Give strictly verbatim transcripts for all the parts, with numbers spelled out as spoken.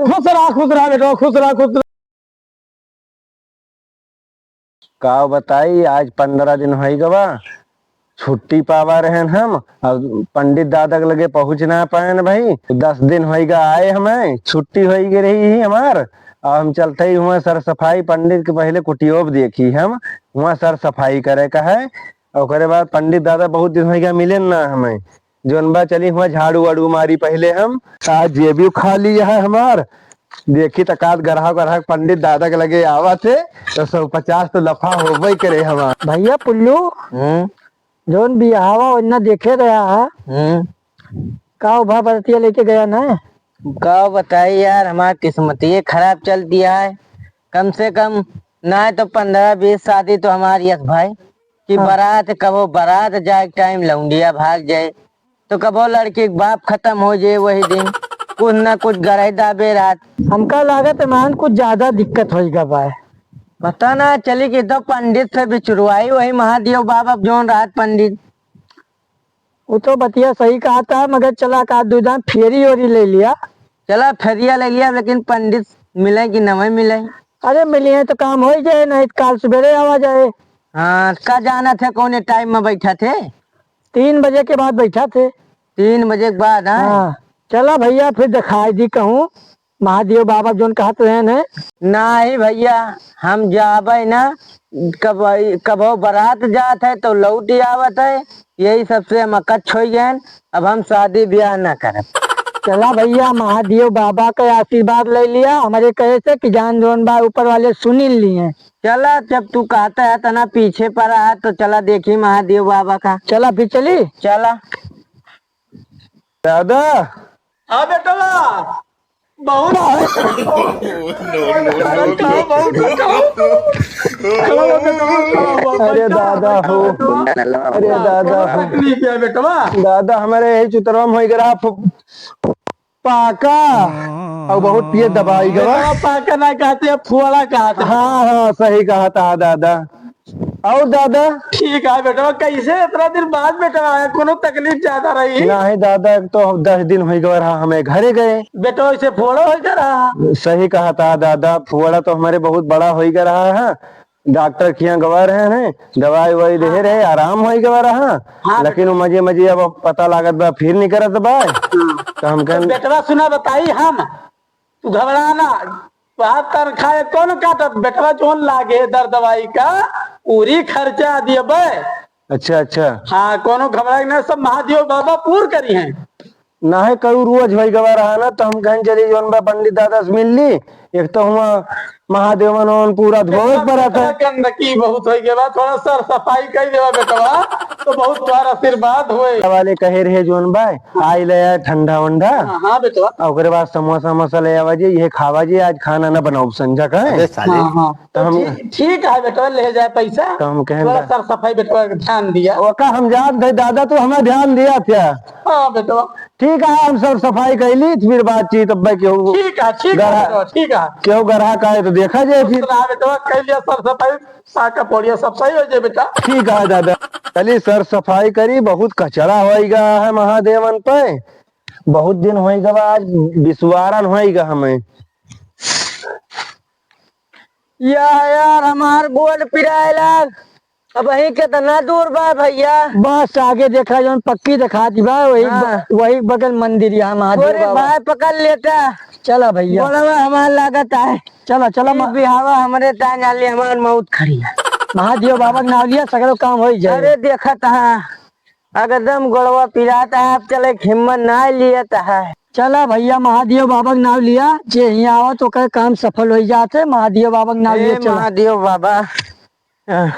खुश रहा, खुश रहा बेटवा, खुश रहा, खुश रहा। का बताई, आज पन्द्रह दिन होइ गवा, छुट्टी पावा रहेन हम, अब पंडित दादा के लगे पहुँच ना पाएन भाई। दस दिन होइ गा आए हमें, छुट्टी होइ गई रही ही हमार, अब हम चलते ही हुआ सर सफाई, पंडित के पहले कुटियोब देखी हम, हुआ सर सफाई करे का है। ओकरे बाद पंडित दादा बहुत दिन होइ गया मिलेन ना हमें, जौन बा चली हुआ झाड़ू वाड़ू मारी पहले हम। आज जेबियो खाली है हमार, देखी त कात ग्राहक ग्राहक पंडित दादा के लगे आवा थे, तो सौ पचास तो लफा होबे करे हमार। भैया पुल्लू, हम्म? जौन बियाहवा ओन्ना देखे रहा है, हम्म। का उभा बरतिया लेके गया ना? का बताई यार, हमार किस्मतिये खराब चल दिया है। कम से कम ना तो पन्द्रह बीस शादी तो हमार यस भाई कि हाँ। बारात, कबो बारात जाए टाइम लौंडिया भाग जाए, तो कबो लड़की के बाप खत्म हो जाए वही दिन, कुछ ना कुछ गरई दाबे रात। हमका लागत है मान कुछ ज्यादा दिक्कत होइ गा बा। पता ना चली कि तो पंडित से बिचुरवाई वही महादेव बाबा जौन रात पंडित। वो तो बतिया सही कहा था, मगर चला का दो दाम फेरी ओरी ले लिया। चला फेरिया ले लिया, लेकिन पंडित मिले कि नवे मिले? अरे मिली है तो काम होइ जाए, नहीं तो काल सुबेरे आवा जाए। हाँ, का जाना थे, कौने टाइम में बैठा थे? तीन बजे के बाद बैठा थे। तीन बजे के बाद, हाँ? हाँ, चला भैया फिर दिखाई दी कहूँ। महादेव बाबा जौन कहत रहेन है। नाही भैया, हम जाबे ना, कब, कबो बारात जात है तो लौट आवत है, यही सबसे हम अकच्छ होइ गए। अब हम शादी ब्याह ना करब। चला भैया, महादेव बाबा का आशीर्वाद ले लिया, हमरे कहे से कि जान जौन बा ऊपर वाले सुनी लिए। चला, जब तू कहता है तना पीछे पड़ा है तो चला देखी महादेव बाबा का। चला फिर चली। चला। दादा। हाँ बेटवा, बहुत बहुत अरे दादा हो, अरे दादा हो। तकलीफ है बेटवा। दादा, हमरे यही चुतरवा में होइ गया फु-, पाका। और बहुत पिए दवाई गवा। बेटवा पाका ना कहते, अब फुआड़ा कहते। हाँ, हाँ, सही कहा था दादा। और दादा? ठीक है बेटवा, कैसे इतना दिन बाद बेटवा आया, कोनो तकलीफ ज्यादा रही? नहीं दादा, एक तो दस दिन होइ गवा रहा, हमें घरे गए। बेटवा इसे फोड़ा होइ गया रहा। सही कहा था दादा, फोड़ा तो हमरे बहुत बड़ा होइ गया रहा है। डॉक्टर के यहाँ गवा रहे हैं, दवाई ववाई दे रहे, आराम होइ गवा रहा। हाँ। लेकिन वो मजे मजे अब पता लागत बा, फिर निकरत बा। हाँ। तो हम तो कहन बेटवा सुना बताई हम, तू घबरा ना, तोहार तनखा है कौन काटत, बेटवा जौन लागे दर दवाई का, पूरी खर्चा दियबे। अच्छा, अच्छा। हाँ, कोनो घबराई ना, सब महादेव बाबा पूर करी हैं। नाहे करू रोज होइ गवा रहा ना, तो हम कहन चली जौन बा पंडित दादा से मिल ली, एक तो हुआ महादेवन पूरा धोवे पड़त है। गंदगी बहुत होइ गवा, थोड़ा सर सफाई कर देवा बेटवा, तो बहुत तोहार आशीर्वाद होए। वाले कहे रहे जौन बा, आई ले आए ठंडा वंडा। हाँ, हाँ, बेटवा। आ, ओकरे बाद समोसा वमोसा ले आवा जी, ये खावा जी, आज खाना ना बनाओ संझा का है। अबे साले। हाँ, हाँ। तो हम ठी-, ठीक है बेटवा, ले जाए पैसा। तो हम कहें थोड़ा बा- सर सफाई बेटवा के ध्यान दिया। ओका हम जान थे दादा, तू हमें ध्यान दिया क्या? हाँ बेटवा। ठीक है, हम सर सफाई कर ली, फिर बातचीत अब केहू ठीक है, ठीक है गरा-, बेटवा, ठीक है। केहू ग्राहक आए तो देखा जाए फिर। हाँ बेटवा, कर लिया सर सफाई, साका पौड़िया सब सही हो जाए बेटा। ठीक है दादा, चली सर सफाई करी, बहुत कचरा होइ गया है महादेवन पे। बहुत दिन होइ गवा, आज बिसवारन होइ गवा हमें। या यार, हमार गोड़ पिराए लाग। अब वही कितना दूर बा भैया? बस आगे देखा, जौन पक्की दिखाती बा, वही ब-, हाँ। वही बगल मंदिर यहाँ महादेव अरे बाबा। भाई, पकड़ लेता। चला भैया। गोड़वा हमार लागत है। चला, चला, ई मा- बिहावा हमरे तान आली, हमार मौत खड़ी है। महादेव बाबा के नाम लिया, सगरो काम होइ जाए। अरे देखत है, एकदम गोड़वा पिरात है, अब चले के हिम्मत ना लियत है। चला भैया, महादेव बाबा के नाम लिया, जे हियाँ आवत ओकर काम सफल होइ जात है। महादेव बाबा के नाम ए लिया, चला। महादेव बाबा, आह,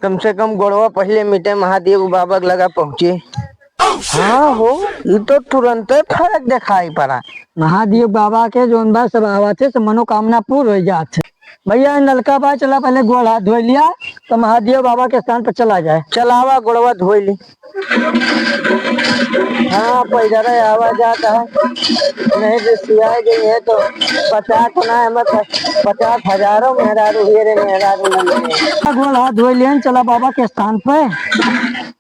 कम से कम गोड़वा पहिले मिटे, महादेव बाबा के लगा पहुँचे। हाँ हो, ई तो तुरंते फरक देखाई पड़ा। महादेव बाबा के जौन बा सब आवत है, सब मनोकामना पूर्ण होइ जात है। भैया, नलका बा, चला पहले गोड़ हाथ धोइ लिया, तो महादेव बाबा के स्थान पर चला जाए। चलावा, गोड़वा धोइ ली। हाँ, पैदल आवा जाता है, नहीं तो सियाई गई है तो पचास ना है, मतलब, पचास हजारों मेहरारू, ये रे मेहरारू नहीं है। गोड़ हाथ धोइ लिया, चला बाबा के स्थान पे,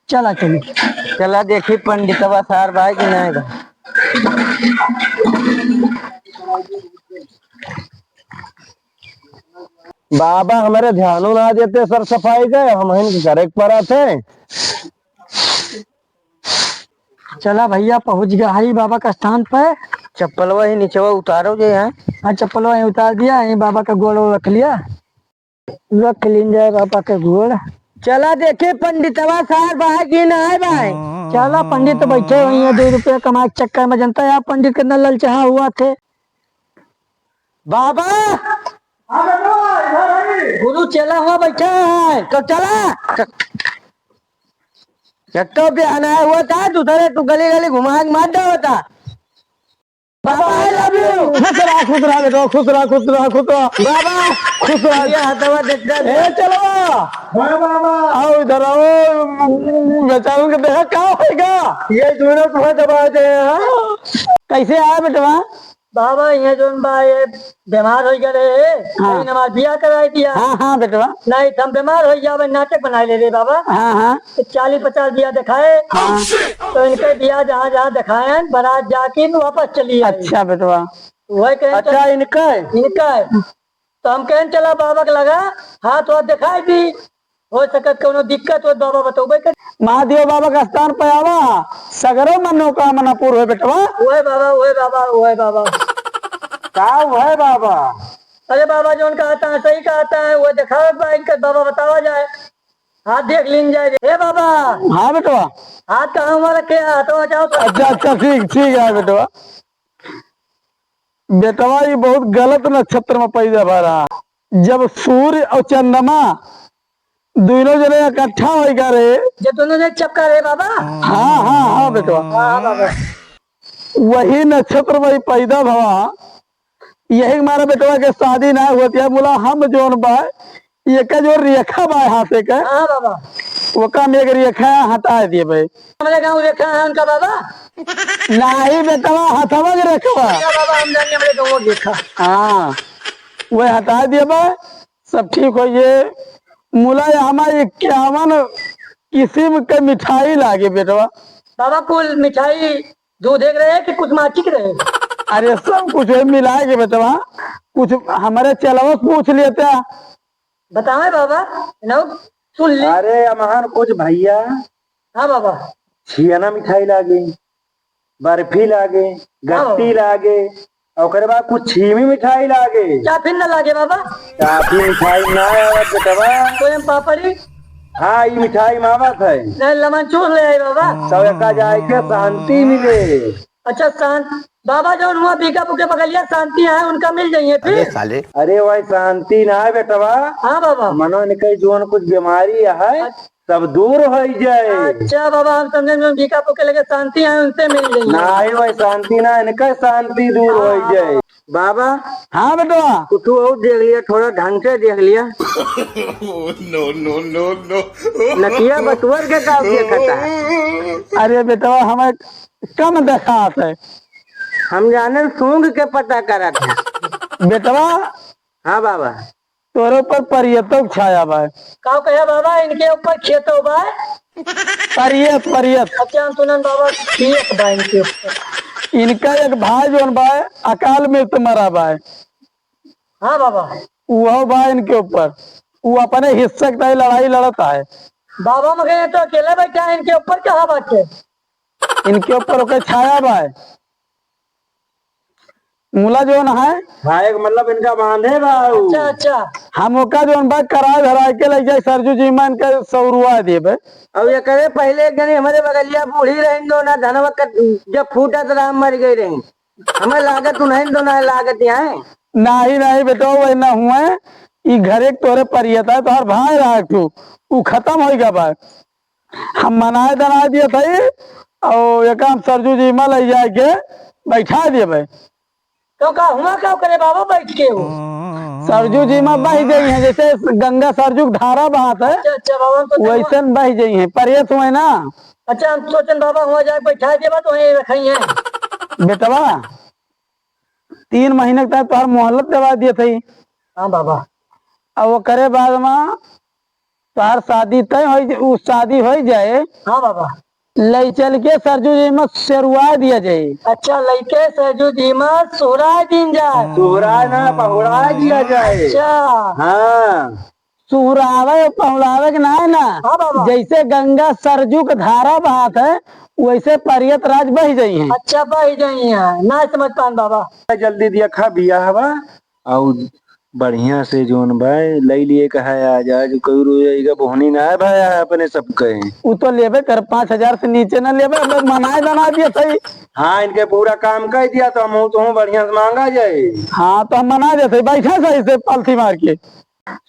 चला चली। चला देखी पंडितवा सार भाई कि नहीं बा। बाबा हमरे ध्यानो ना देते सर सफाई के, हमहिन के करे के पड़त है। चला भइया, पहुँच गया है बाबा के स्थान पे। चप्पलवा ही नीचवा उतारो जे है। हाँ, चप्पलवा ही उतार दिया, यहीं बाबा का गोड़ रख लिया। रख लीन जाए बाबा के गोड़। चला देखे पंडितवा सार बा कि ना है भाई। चला पंडित तो बैठे हुए हैं, दो रुपया कमाए के चक्कर में, जनता है पंडित कितना ललचाहा हुआ थे। बाबा, हाँ बेटवा, इधर आई। गुरु चेला हुआ बैठा है, तो चला। एक तो बिहान आया हुआ था, दूसरे तू गली गली घुमा के मार दे होता। बाबा, I love you। खुश रहा, खुश रहा बेटा, खुश रहा, खुश रहा, खुश रहा। बाबा, खुश रहा। ये हथवा देखता ए, चलो। हाँ बाबा। आओ इधर आओ, बेचारन के देखा का होएगा। ये दोनों को दबा दे, हाँ। कैसे आया बेटवा? बाबा, ये जोन बा, ये बीमार हो गए रहे, हाँ। कहीं हमार बियाह कराई दिया। हाँ, हाँ, बेटवा। नहीं, तो हम बीमार हो गया, नाटक बनाए ले रहे बाबा। हाँ, हाँ। तो चालीस पचास बियाह दिखाए, हाँ। तो इनके बियाह जहाँ जहाँ दिखाए हैं, बारात जाके वापस चली आई। अच्छा, बेटवा। वही कहे अच्छा, तो इनका है? इनका है। तो हम कहें, "चला बाबा के लगा, हाथ वाथ दिखाई दी, हो सकत कौनो दिक्कत हो, बाबा बतौबे कर।" महादेव बाबा का स्थान पे आवा, सगरो मनोकामना पूर्ण हो बेटवा। ओए बाबा, ओए बाबा, ओए बाबा। का ओए बाबा? अरे बाबा, जौन कहता है, सही कहता है, वो दिखावे के बा, इनका बाबा बतावा जाए, हाथ देख लीन जाए। हे बाबा। हाँ बेटवा। हाथ कहाँ हुआ रखे, हाथ हो जाओ तो। अच्छा, अच्छा, ठीक, ठीक है बेटवा। बेटवा, ई बहुत गलत नक्षत्र में पैदा भा रहा। जब सूर्य और चंद्रमा दोनों जने इकट्ठा होई का रे? जब दोनों जने चपका रहे बाबा। हाँ, हाँ, हाँ, बेटवा। हाँ, हाँ, बाबा। वही नक्षत्र में ई पैदा भवा, यही मारे बेटवा के शादी ना होत है। बोला, हम जोन बा, एका जो रेखा बा हाथे का, हाँ बाबा। ओका में एक रेखा हटा दिए भाई। हमरे गाँव रेखा है उनका बाबा। नाही बेटवा, हथवा के रेखवा। अच्छा बाबा, हम जाने हमरे गाँव रेखा। हाँ, वह हटा दिए बा, सब ठीक हो। ये मुला हमारे इक्यावन किस्म के मिठाई लागे बेटवा। बाबा, कुल मिठाई दूध एक रहे कि कुछ माटी के रहे? अरे, सब कुछ है मिला के बेटवा, कुछ हमारे चेलवा से पूछ लेता। बतावे बाबा, नौ सुन ली। अरे अमहन कुछ भइया। हाँ बाबा। छियाना मिठाई लागे, बर्फी लागे, हाँ। गट्टी लागे, ओकरे बाद कुछ छीमी मिठाई लागे। चाफिन न लागे बाबा? चाफी मिठाई ना आवत बेटवा। सोन पापड़ी? हाँ, ई मिठाई में आवत है। नहीं, लेमन चूस ले आई बाबा। सब एका जाए के शांति मिले। अच्छा, शांत बाबा, जौन हुआ बीकापुर के बगलिया शांति है, उनका मिल जाइए फिर। अरे साले। अरे भाई, शांति ना है बेटवा। हाँ बाबा। मनो इनके जौन कुछ बीमारी है, अच्छा। सब दूर हो जाए। अच्छा बाबा, हम समझे जौन बीकापुर के लगे शांति है, उनसे मिल जाइए। ना है भाई, शांति ना, इनका शांति दूर हो जाए। बाबा। हाँ बेटवा। कुछ और देख लिया, थोड़ा ढंग से देख लिया। No, no, no, no। नकिया बटुअर के का देखता है? अरे बेटवा, हमें कम देखात है। हम जाने सूंघ के पता करत है। बेटवा। हाँ बाबा। तोरे ऊपर परियतो के छाया बा। का कहे बाबा, इनके ऊपर खेतो बा? परियत, परियत। अच्छा, हम सुनन बाबा, खेत बा इनके ऊपर। इनका एक भाई जौन बा, अकाल मृत्यु मरा बा। हाँ बाबा। उहो बा इनके ऊपर, वो अपने हिस्से के तय लड़ाई लड़त है। बाबा मगर ये तो अकेले बैठा है, इनके ऊपर कहाँ बाटे? इनके ऊपर ओके छाया बा। मुला जौन है। हाँ, एक मतलब इनका बांधे बा उ। अच्छा, अच्छा। हम ओका जौन बा कराए धराए के ले जाए सरजू जी में इनके सौरुआ देबे। अब ये करे पहले एक जनी हमारे बगलिया बूढ़ी रही दो ना धनवा कट, जब फूटा तो राम मर गई रही। हमें लागत उन्हें दो ना लागत यहाँ। नाही, नाही बेटा, वही ना हुए। ई घरे के तोरे परियत है, तोहर भाई रहा एक ठो, उ खत्म होई गवा बा। हम मनाए दनाए दिए थे, और एक हम सरजू जी में ले जाए के बैठा दिए भाई। तो का हुआ, का करे बाबा बैठ के हो? सरजू जी में बह गई हैं, जैसे गंगा सरजू के धारा बहात है, अच्छा, अच्छा, बाबा, हम तो वैसे बह गई हैं, परियत हुए ना। अच्छा, हम सोचन बाबा हुआ जाए बैठा दिए बा, तो वहीं रखाई हैं। बेटवा, तीन महीने के तहत तोहार मोहलत देवा दिए थे। हाँ बाबा। अब ओकरे बाद में तोहार शादी तय होई, उ शादी होई जाए। हाँ बाबा। लइ चल के सरजू जी मा सेरुआ दिया जाए। अच्छा, लइके सरजू जी मा सुहराय दीन जाए। सुहराय ना, पहुड़ाय दिया जाए। अच्छा। हाँ। सुहरावे पहुड़ावे के ना है ना। हाँ बाबा। जैसे गंगा सरजू के धारा बहात है, वैसे परियत राज बहि जइहैं। अच्छा, बहि जइहैं, ना समझ पान बाबा। जल्दी दिया खा बियाह बा। अउ बढ़िया से जौन बा, लइ लिए कहा आज, आज कोई रोएगा बोहनी ना है भाई, अपने सब कहे। उ तो लेबे कर, पाँच हजार से नीचे ना लेबे, अब मनाए बना दिया सही। हाँ, इनके पूरा काम कर दिया तो हम तो बढ़िया से मांगा जाए। हाँ, तो हम मना देते, बैठा सही से पालथी मार के।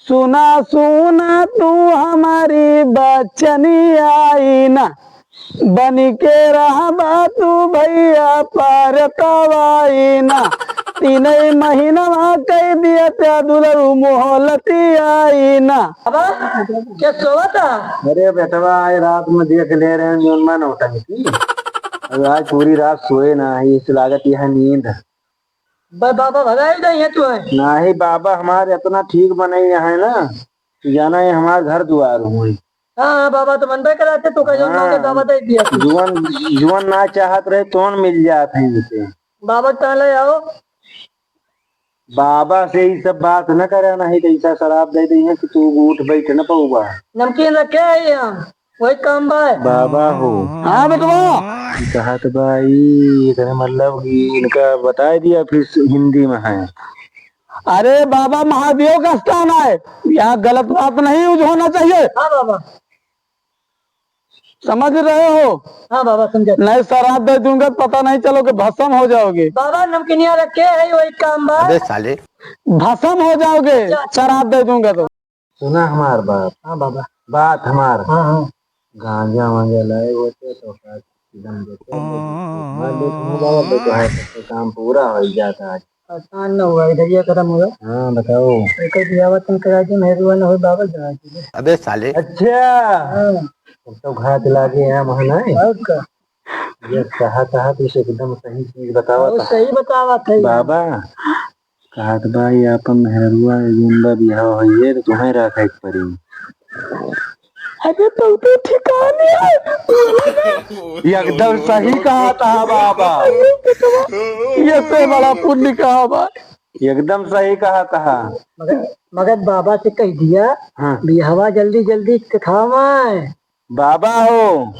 सुना, सुना तू हमारी बचनिया, आई ना, बनिके रहबा तू भइया परतवाई ना, तीनई महीनवा कइ दिया त्या दुलरू मोहलतिया, आई ना। बाबा, क्या सोवा था? अरे बेटवा, आज रात में देख ले रहे हैं जौन मन होता है कि। अब आज पूरी रात सोए ना है, इस लागत यह नींद। बा-, बाबा भगाई नहीं है तू है। नाही बाबा, हमार इतना ठीक बनई है ना, तू जाना है हमार घर दुआर हुए। हाँ, हाँ, बाबा तो मनबे कराते, तू का जौन हाँ। मांगे बाबा दे दिया तू। जुअन, जुअन ना चाहत रहे, तोन मिल जात है इनसे। बाबा के कहाँ ले आओ? बाबा से ई सब बात न करा, नहीं तो ऐसा शराब दे दी है कि तू उठ बैठ न पउबा। नमकीन रखे है यहाँ। वही काम बा। बाबा हो। हाँ बेटवा। ई कहत बा, ई एकरे मतलब कि इनका बताए दिया, फिर हिंदी में है। अरे बाबा महादेव का स्थान है, यहाँ गलत बात नहीं यूज होना चाहिए। हाँ बाबा। समझ रहे हो? हाँ बाबा, समझा। नहीं, शराब दे दूंगा तो पता नहीं चलोगे, भस्म हो जाओगे। बाबा नमकीनिया रखे है, वही काम बा। अबे साले। भस्म हो जाओगे, अच्छा, अच्छा। शराब दे दूंगा तो। सुना हमार बात। हाँ बाबा। बात हमार। हाँ, हाँ। गांजा वांजा लाए होते तो का एकदम देते, मार लेते हैं बाबा, तो जो है सबसे काम पूरा हो ही जाता आज। आसान न हुआ, इधर ये खत्म हुआ। हाँ, बताओ। एकर बियाह तुम करा दी, मेहरुआ न हो बाबा, जरा कीजिए। अबे साले। अच्छा। हाँ। तब तो घात लागे हैं वहाँ ना। और का? ये कहा, कहा तो एकदम सही चीज बतावा और था। सही बतावा था। बाबा, कहत बा, "ये आपन मेहरुआ, जिंदा बियाह होइए, तो तुम्हें रखे के पड़ी।" अरे, तो, तो ठिकाने है। एकदम सही कहत हा बाबा। अरे, बेटवा, ये से बड़ा पुण्य कहा बा। एकदम सही कहत हा। मगर, मगर बाबा से कह दिया, हाँ। बियाहवा जल्दी, जल्दी करावाएं। बाबा हो,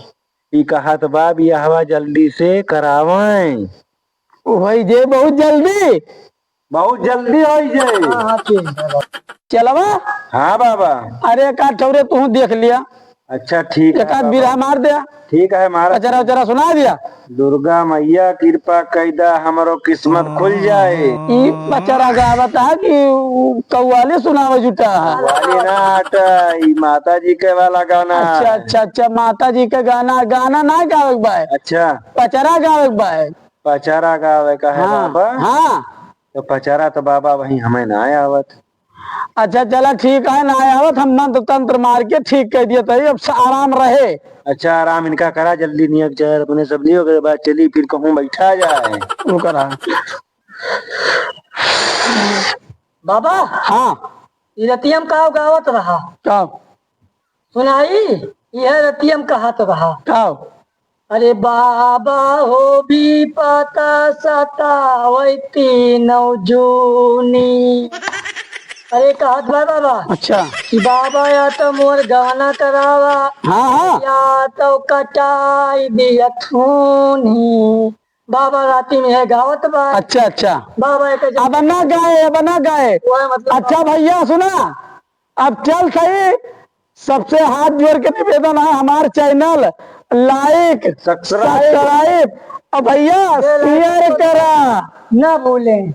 ई कहत बा, बियाहवा जल्दी से करावाएं। होई जे बहुत जल्दी। बहुत जल्दी होई जे। हाँ, हाँ, ठीक है बाबा। चलवा? हाँ बाबा। अरे, एक आध ठौरे तू देख लिया। अच्छा, ठीक है एक आध बाबा। बिरहा मार दे। ठीक है, मारा। पचरा उचरा सुना दिया। दुर्गा मैया कृपा कई दा, हमरो किस्मत खुल जाए। ई पचरा गावत है कि उ कव्वाली सुनावे जुटा है? कव्वाली ना हटा, ई माता जी के वाला गाना अच्छा, है। अच्छा, अच्छा, माता जी के गाना, गाना ना गावे के बा। अच्छा। पचरा गावे के बा। पचरा गावे का है हाँ, बाबा? हाँ। तो पचरा तो बाबा वही हमें ना आवत। अच्छा, चला ठीक है, ना आवत, हम मंत्र तंत्र मार के ठीक कर दिए, तो अब स-, आराम रहे। अच्छा, आराम इनका करा, जल्दी नियत चाहे अपने सब लियो, ओकरे बाद चली फिर कहूँ बैठा जाए। वो करा। बाबा। हाँ। ई रतिया में का गावत रहा? का? सुनाई, यह रतिया में कहत रहा। का? अरे बाबा हो, भी पता सतावै तीनौ जूनी। अरे कहत बा बाबा। अच्छा। कि बाबा या तो मोर गाना करावा, हाँ, हाँ। या तो कटाई दिया थूनी। बाबा राती में है गावत बा। अच्छा, अच्छा। बाबा एक अब ना गाए, अब ना गाए। वो है मतलब अच्छा भैया सुना, अब चल सही, सबसे हाथ जोड़ के निवेदन है, हमार channel like, subscribe। Subscribe और भैया share करा। ना भूलें।